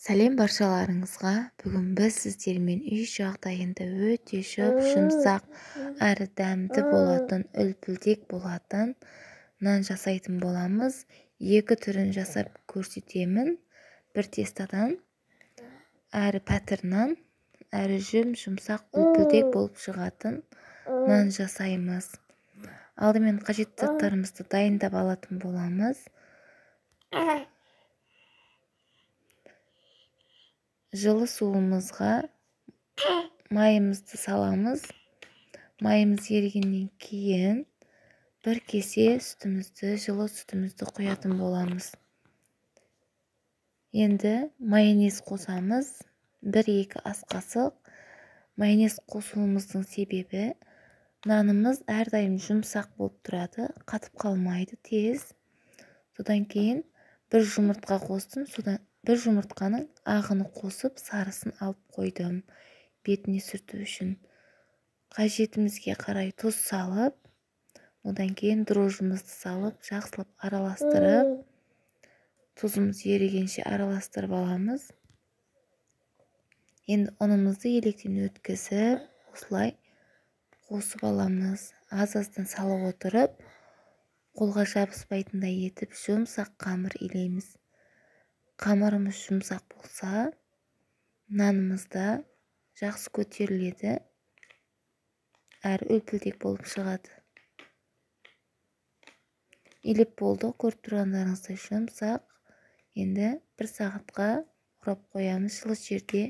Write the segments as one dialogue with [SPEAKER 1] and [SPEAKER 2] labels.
[SPEAKER 1] Сәлем баршаларыңызға. Бүгін біз сіздермен үй жағдайында өте жұп-жұмсақ әрі дәмді болатын, үлпілдек болатын нан жасайтын боламыз. Екі түрін жасап көрсетемін. Бір тестадан, әрі пәтір нан, әрі жұп-жұмсақ үлпілдек болып шығатын нан жасаймыз. Алдымен қажетті заттарымызды дайындап алатын боламыз. Жылы суымызға майымызды саламыз. Майымыз ерігеннен кейін бір кесе сүтімізді, жылы сүтімізді құятын боламыз. Енді майонез қосамыз. 1-2 ас қасық. Майонез қосуымыздың себебі нанымыз әрдайым жұмсақ болып тұрады, қатып қалмайды тез. Содан кейін бір жұмыртқа қостым, содан бір жұмыртқаның ағыны қосып, сарысын алып қойдым бетіне сүрту үшін. Қажетімізге қарай тұз салып, одан кейін дрожжымызды салып, жақсылап араластырып, тұзымыз ерігенше араластырып аламыз. Енді ұнымызды електен өткізіп, осылай қосып аламыз. Аз-аздан салып отырып, қолға жабыспайтындай етіп жұмсақ қамыр илейміз. Қамырымыз жұмсақ болса, нанымыз да жақсы көтеріледі, әрі үлпілдек болып шығады. Илеп болдық, көріп тұрғандарыңыздай жұмсақ. Енді бір сағатқа орап қоямыз жылы жерде.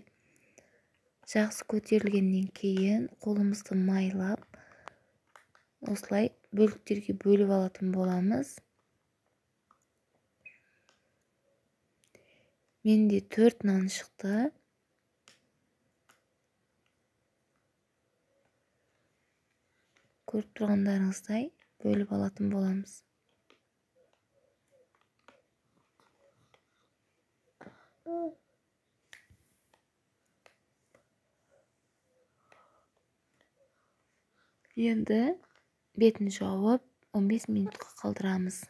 [SPEAKER 1] Жақсы көтерілгеннен кейін қолымызды майлап, осылай бөліктерге бөліп алатын боламыз. Менде 4 нан шықты. Көріп тұрғандарыңыздай бөліп алатын боламыз. Енді бетін жауып 15 минутқа қалдырамыз.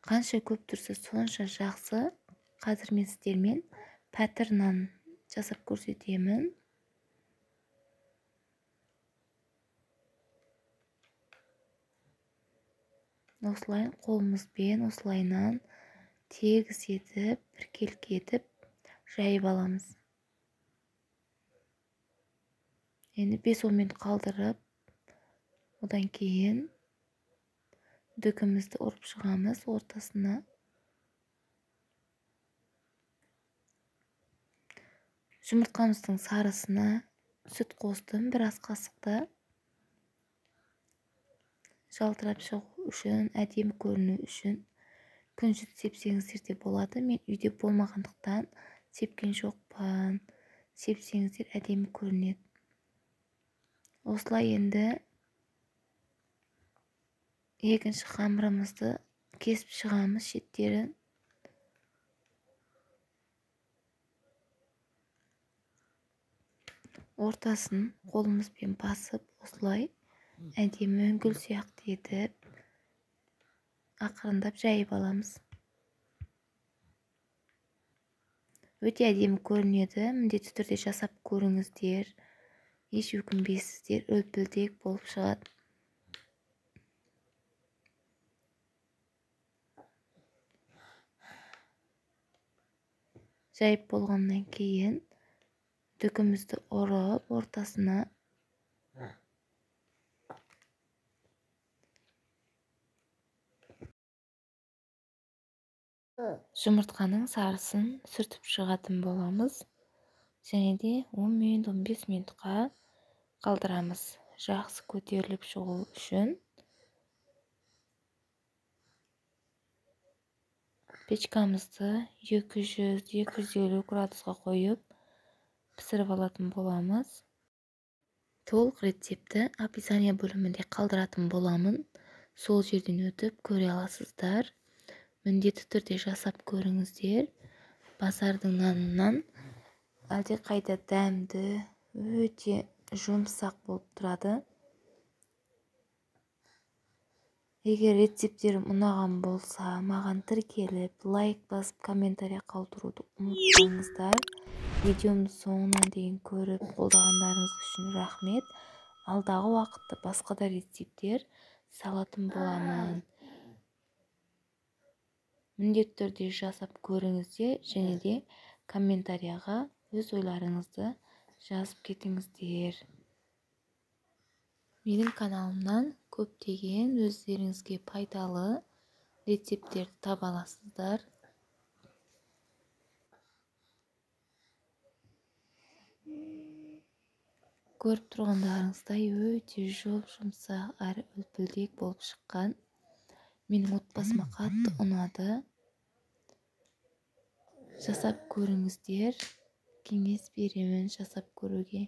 [SPEAKER 1] Қанша көп тұрса сонша жақсы. Қазір мен сіздермен пәтір нан жасап көрсетемін. Осылай қолымызбен осылайынан тегіс етіп, біркелкі етіп жайып аламыз. Енді 5-10 минут қалдырып, одан кейін дүкімізді ұрып шығамыз ортасына. Жұмыртқамыздың сарысына сүт қостым, бір ас қасықты. Жалтырап шығу үшін, әдемі көріну үшін күнжіт сепсеңіздер де болады. Мен үйде болмағандықтан сепкен жоқпын. Сепсеңіздер әдемі көрінеді. Осылай енді екінші қамырымызды кесіп шығамыз шеттерін. Ортасын қолымызбен басып, осылай әдемі гүл сияқты етіп ақырындап жайып аламыз. Өте әдемі көрінеді. Міндетті түрде жасап көріңіздер. Еш өкінбейсіздер, үлпілдек болып шығады. Жайып болғаннан кейін дүкімізді ұрып ортасына жұмыртқаның сарысын сүртіп шығатын боламыз. Және де 10 минут, 15 минутқа қалдырамыз. Жақсы көтеріліп шығу үшін печкамызды 200-250 градусқа қойып пісіріп алатын боламыз. Толық рецепті описание бөлімінде қалдыратын боламын. Сол жерден өтіп көре аласыздар. Міндетті түрде жасап көріңіздер. Базардың нанынан әлдеқайда дәмді, өте жұмсақ болып тұрады. Егер рецепттерім ұнаған болса, маған тіркеліп, лайк басып, комментарий қалдыруды ұмытпаңыздар. Видеомды соңына дейін көріп қолдағандарыңыз үшін рахмет. Алдағы уақытта басқа да рецепттер салатын боламын. Міндетті түрде жасап көріңіздер және де комментарияға өз ойларыңызды жазып кетіңіздер. Менің каналымнан көптеген өздеріңізге пайдалы рецепттерді таба аласыздар. Көріп тұрғандарыңыздай өте жұп-жұмсақ әрі үлпілдек болып шыққан. Менің отбасыма қатты ұнады. Жасап көріңіздер, кеңес беремін жасап көруге.